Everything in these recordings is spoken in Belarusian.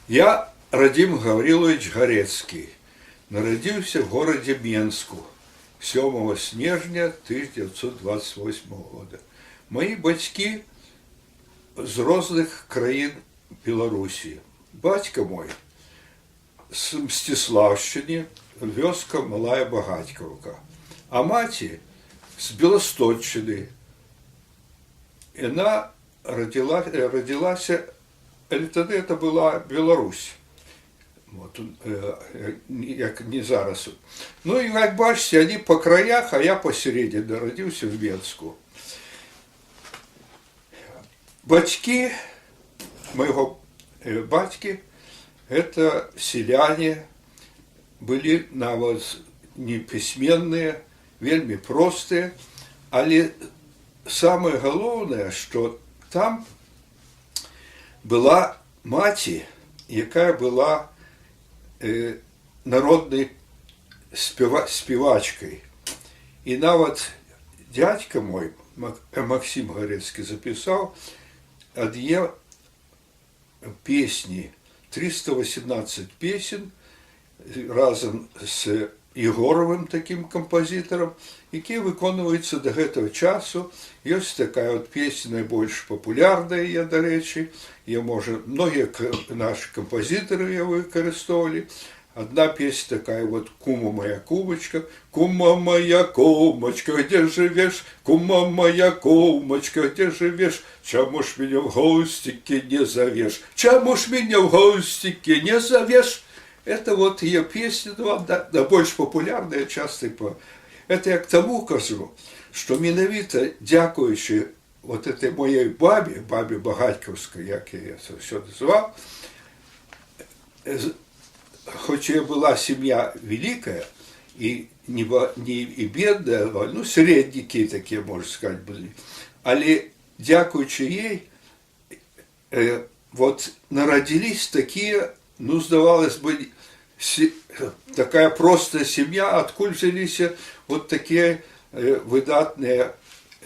Я Радзім Гаўрылавіч Гарэцкі. Нарадзіўся в горадзе Менску 7 снежня 1928 года. Мае бацькі з розных краін Беларусі. Бацька мой з Мсціслаўшчыны, вёска Малая Багацькаўка, а маці з Беласточчыны. Яна радзілася, але тады это была Беларусь. Вот, як не зараз. Ну і, як бачыце, они по краях, а я посередине нарадзіўся в Менску. Бацькі майго бацькі — это селяне былі, нават непісьменныя, вельмі простыя, але самае галоўнае, што там была маці, якая была народнай спевачкай. І нават дядька мой, Максім Гарэцкі, запісаў ад яе песні, 318 песен разам з Егоровым, таким кампазітарам, якія выконваюцца до гэтага часу. Ёсць такая вот песня, найбольш папулярная, я, дарэчы, я, можа, многія нашы кампазітары яе выкарыстоўвалі. Одна песня такая вот: «Кума моя, кумочка, кума моя, кумочка, где живешь? Кума моя, кумочка, где живешь? Чаму ж меня в гостики не зовешь? Чаму ж меня в гостики не зовешь?» Это вот ее песня, ну, да, больш популярная, часто по. Это я к тому кажу, что менавіта дзякуючы вот этой моей бабе, бабе Багатькаўскай, як я это все называл, хоть и была семья великая, и не и бедная, ну, средники такие, можно сказать, были, але дзякуючы ей, вот народились такие, ну, здавалось бы, такая простая семья, адкуль взялись вот такие выдатныя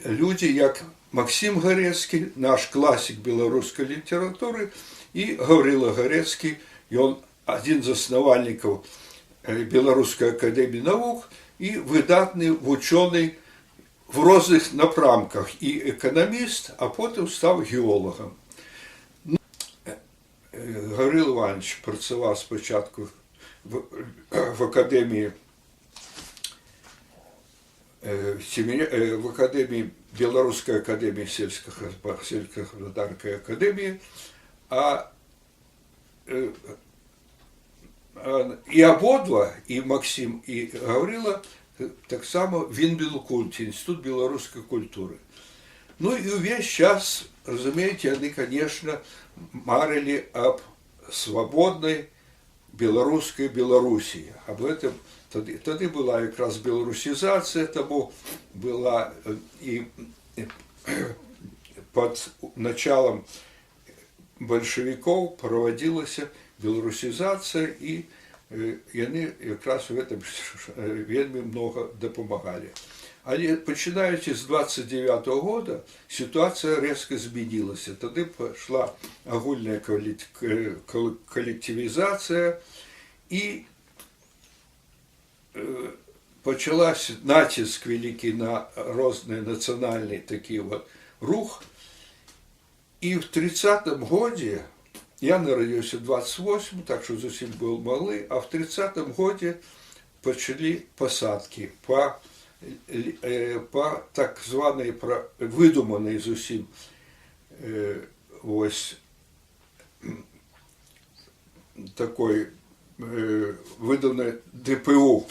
люди, як Максім Гарэцкі, наш класік беларускай літаратуры, і Гаўрыла Гарэцкі, ён адзін з заснавальнікаў Беларускай акадэміі навук і выдатны вучоны в розных напрамках і эканаміст, а потым стаў геолагам. Ну, Гаврил Іванович працаваў спачатку в акадэміі, Беларускай акадэміі сельскахаспадарчай акадэміі, і абодва, і Максім, і Гаврыла, таксама в Інбелкульце, Інстытут беларускай культуры. Ну і ўвесь час, разумееце, яны, конечно, марылі аб свабоднай беларускай Беларусі. Об этом тады была якраз беларусізацыя, таму была і под началом бальшавікоў праводзілася беларусізацыя, і яны якраз в этом вельмі много дапамагалі. Але пачынаючы з 29 -го года сітуацыя рэзка змянілася. Тады пайшла агульная калектывізацыя, і пачалась націск вялікі на розныя нацыянальны такі вот рух. І в 30-м годзе, я нарадзіўся 28, так что зусім был малы, а в 30-м годзе пачалі пасадкі по так званай, выдуманай зусім вось такой выданай ДПУ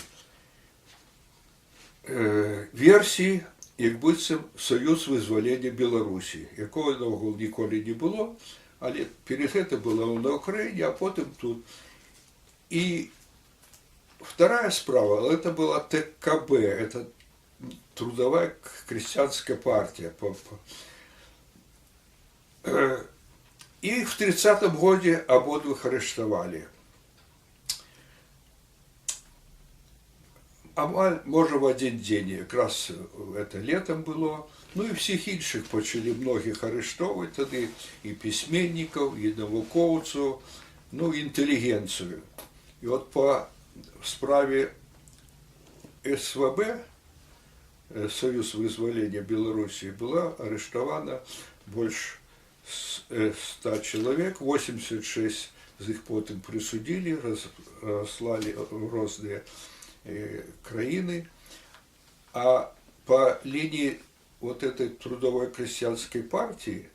версіі, як быццам Саюз вызвалення Беларусі, якога наогул ніколі не было, але перед гэта было на Украіне, а потым тут. І вторая справа, это была ТКБ, это Трудовая крестьянская партия. І в 30-м году ободвух арыштавалі. Амаль, можа, в один день, якраз это летом было. Ну і всіх іншых пачалі многіх арыштоўваць тады, і пісьменнікаў, і навукоўцаў. ну, інтэлігенцыю. І от па справе СВБ, Союз вызвалення Беларусі, была арыштавана больш 100 чалавек, 86 з іх потым прысудзілі, разаслалі ў розныя краіны. А по линии вот этой Трудовой крестьянской партии,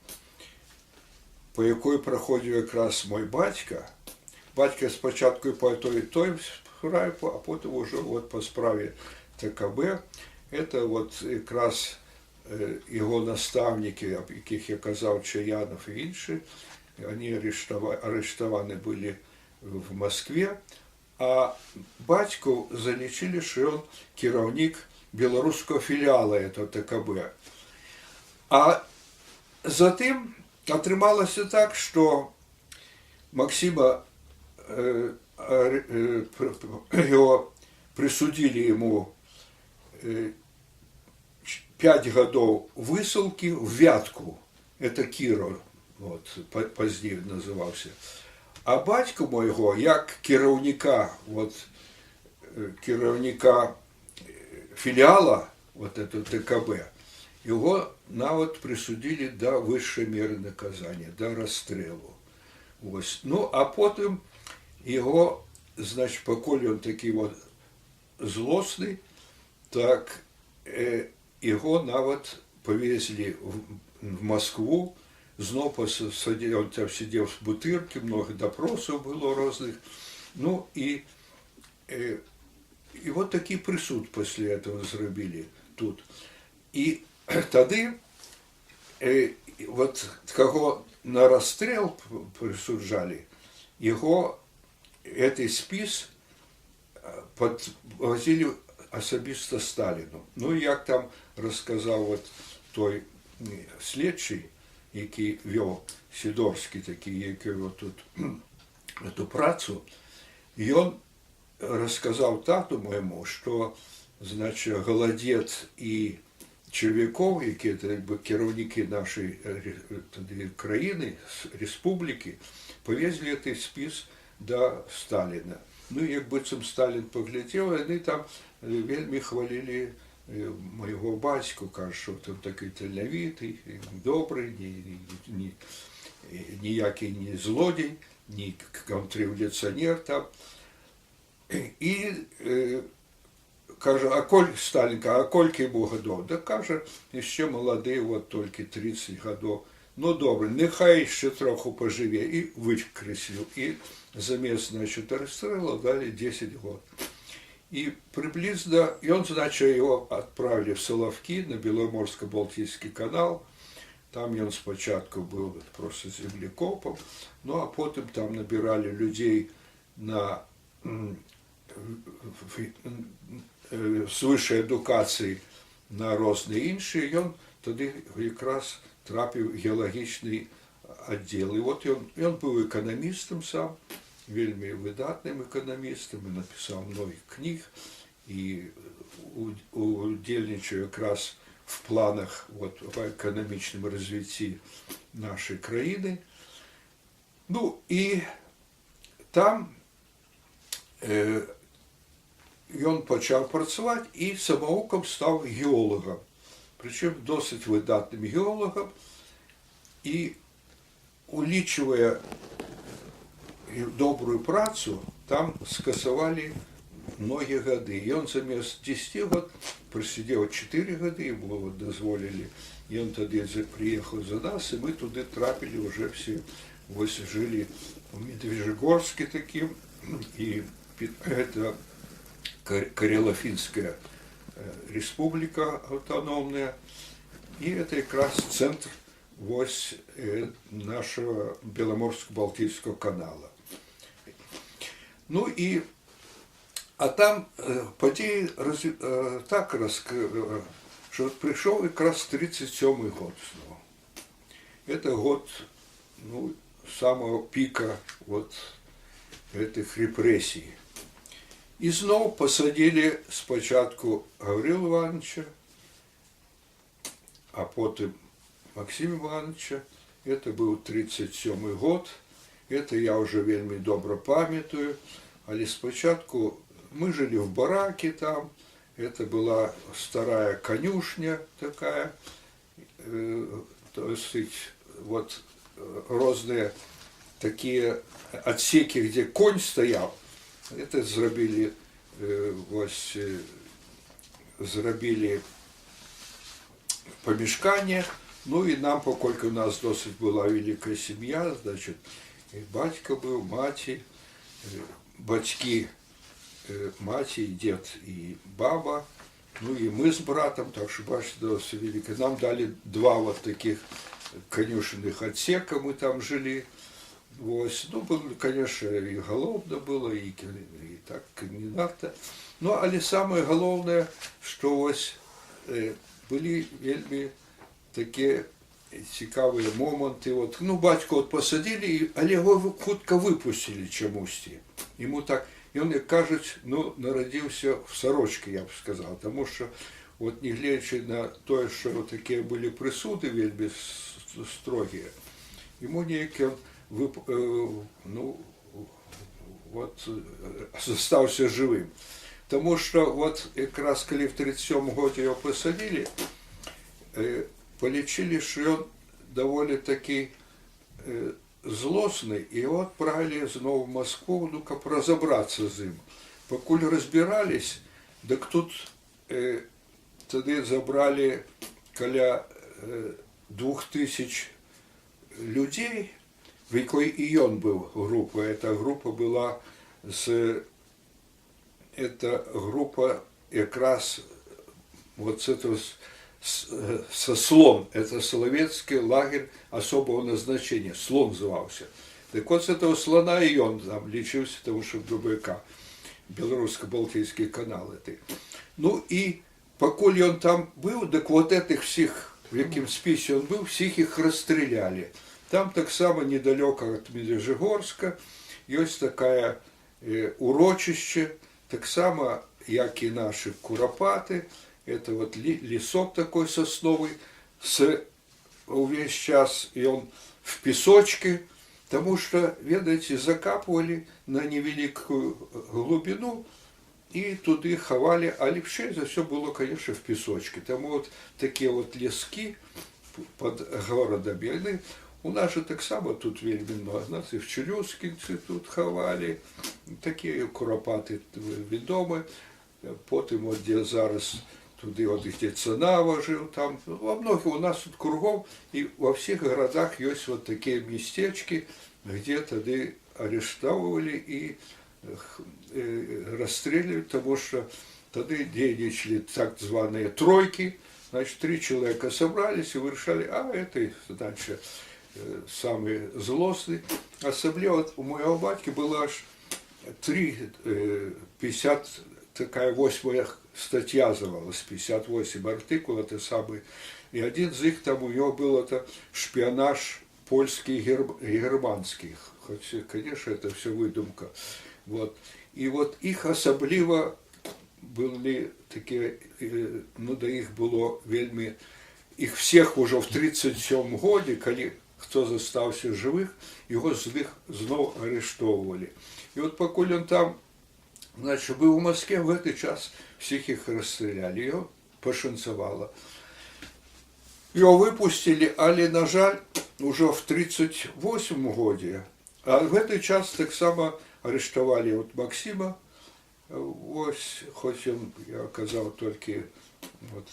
по якой праходзіў якраз мой бацька, бацька спачатку і па той, і той справе, а потым ужо вот па справе ТКБ, это вот якраз яго настаўнікі, аб якіх я казаў, Чаянаў і іншыя, они арыштаваны былі в Москве, а бацьку залічылі, што ён кіраўнік беларускага філіяла этого ТКБ. А затым атрымалася так, што Максіма его прысудзілі яму 5 гадоў высылкі в Вятку. Это Киров, вот, пазней называўся. А бацьку майго, як кіраўніка, вот, кіраўніка філіяла вот этого ТКБ, его нават прысудзілі да высшей меры наказания, да расстрелу. Вось. Ну, а потым его, значит, пакуль ён такі вот злосны, так его нават повезли в Москву, зноў посадили, он там сидел в Бутырке, много допросов было разных. Ну и вот такі прысуд после этого зрабілі тут. І тады вот каго на расстрел прысуджалі, его этот спіс подвозили асабіста Сталіну. Ну, як там расказаў вот той следчы, які вёў, Сідорскі такі, які вот тут эту працу, ён расказаў тату майму, што, значит, Голодец і Червяков, які это, як бы, кіраўнікі нашай тады краіны, рэспублікі, павезлі гэты спіс да Сталіна. Ну, як быццам Сталін паглядзеў, яны там вельмі хвалілі майго бацьку, кажа, што там такі таленавіты, добры, ніякі не злодзей, не контррэвалюцыянер там. І кажа, а коль Сталін, а колькі яму гадоў? Да, кажа, яшчэ малады, вот толькі 30 гадоў. Ну добра, няхай яшчэ троху пажыве. І выкрэсліў. І замест, значит, расстрела дали 10 год. І прыблізна, и он, значит, его отправили в Соловки на Беломорско-Балтийский канал. Там ён спачатку быў просто землекопом, ну а потым там набіралі людзей на з высшай адукацыяй на розныя іншыя, ён тады якраз трапіў геалагічны аддзел. І вот ён быў эканамістам сам, вельмі выдатным эканамістам, і напісаў многіх кніг, і удзельнічаў якраз в планах вот, па эканамічным развіцці нашай краіны. Ну і там ён пачаў працаваць і самавукам стаў геолагам. Прычым досыць выдатным геолагам, і, улічвая добрую працу, там скасавалі многія гады. І ён замест 10 год прасядзеў 4 гады, яму вот дазволілі. І ён тады прыехаў за нас, і мы туды трапілі уже все, вось жылі у Медвежьегорске такім, і это Карело-Финская республика автономная, и это якраз центр вось нашего Беломорско-Балтийского канала. Ну і а там падзеі так, што прыйшоў якраз 37 год снова. Это год, ну, самого пика вот этих репрессий. І зноў пасадзілі спачатку Гаврила Ивановича, а потым Максима Ивановича. Это был 37 год. Это я ўжо вельмі добра памятаю. Але спачатку мы жылі в бараке там, это была старая конюшня такая, то есть вот розныя такія отсеки, где конь стоял, это зрабілі, вось, зрабілі памяшканне. Ну і нам, паколькі у нас досыць была вялікая сям'я, значит, і бацька быў, маці, бацькі, маці, і дзед, і баба, ну і мы з братам, так што, бачыце, досыць вялікая. Нам далі два вот таких конюшенных отсека, мы там жили. Вось. Ну, было, конечно, і галодна было, і так не надта. Ну, але самае галоўнае, што вось былі вельмі такія цікавыя моманты. Вот, ну, бацьку от пасадзілі, але яго хутка выпусцілі чамусьці. Яму так, ён, як кажуць, ну, нарадзіўся в сорочке, я б сказаў, таму што вот не гледзячы на тое, што такія былі прысуды вельмі строгія, яму неяк ён ну, вот, застаўся жывым. Таму што вот якраз калі в 37 годзе яго пасадзілі, палічылі, што ён даволі такі злосны, і яго адправілі зноў в Москву, ну, каб разабрацца з ім. Пакуль разбирались, дык тут тады забралі каля 2000 людзей, в якой і ён быў група. Эта група была з эта група якраз вот с этого со Слон, это Соловецкий лагерь особого назначения, Слон назывался. Так вот, с этого Слона и он там лічыўся, потому что ББК, Беларусско-Балтийский канал это. Ну и пакуль ён там быў, так вот этих всех, в якім спісе он быў, всех их расстреляли. Там таксама недалеко от Медвежьегорска ёсць такая урочище, таксама, як і наши Курапаты, это вот лесок такой сосновый, с увесь час ён в песочке, потому что, ведаеце, закапывали на невеликую глубину и туды хавалі, а лепшэй за все было, конечно, в песочке. Там вот такие вот лески под городом. Яны у нас же таксама тут вельмі много. Нас і в Челюскинцы тут хавалі, такія Курапаты вядомы. Потым от дзе зараз туды от дзе Цанава жыў, там во многих у нас тут кругом і во всех городах ёсць вот такія местечки, где тады арыштоўвалі і расстреливали, потому что тады дзейнічалі так званые тройки, значит, три человека собрались и вырашалі, а это, значит, самый злостный. Асабліва вот у моего бацькі было аж три, 50, такая восьмая статья звалась, 58 артыкул, это самый, и один из их там у него был это шпионаж польский и германский, хоть, конечно, это все выдумка. Вот. И вот их асабліва были такие, ну, да іх было вельмі, их всех уже в 37 годе, калі хто застаўся жывых, его з них зноў арыштоўвалі. І вот пакуль он там, значит, быў у Москве, в гэты час всех их расстреляли, его пашанцавала. Его выпустили, але, на жаль, уже в 38 годзе, а в гэты час таксама арыштавалі вот Максима, ось, хоць ён, я казаў, толькі вот,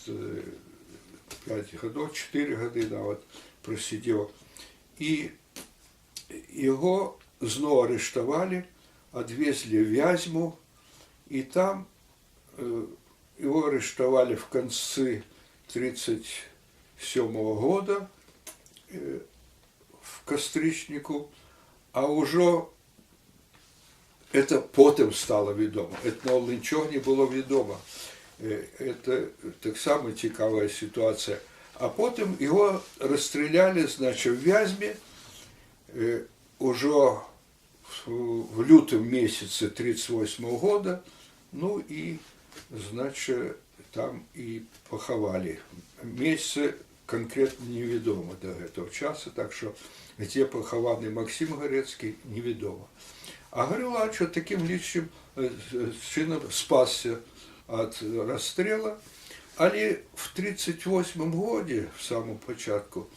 5 гадоў, 4 гады нават прасидзеў. І яго зноў арыштавалі, адвезлі в Вязьму, і там его арыштавалі в конце 37 года в кастрычніку, а ўжо это потым стало вядома. Это наогул нічога не было вядома. Это таксама цікавая сітуацыя. А потым его расстралялі, значит, в Вязьме ўжо в лютым месяце 38 года, ну и, значит, там и пахавалі. Месяца канкрэтна невядома да гэтага часу, так што дзе пахаваны Максім Гарэцкі, невядома. А Гаврылавіч такім лічым чынам спасся ад расстрела, але в 38 годзе, в самом пачатку,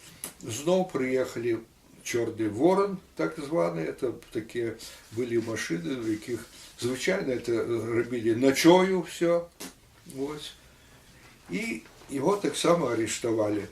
зноў прыехалі «Чорны ворон», так званы, это такія былі машины, в якіх звычайна это рабілі начою все. Вось. І его таксама арыштавалі.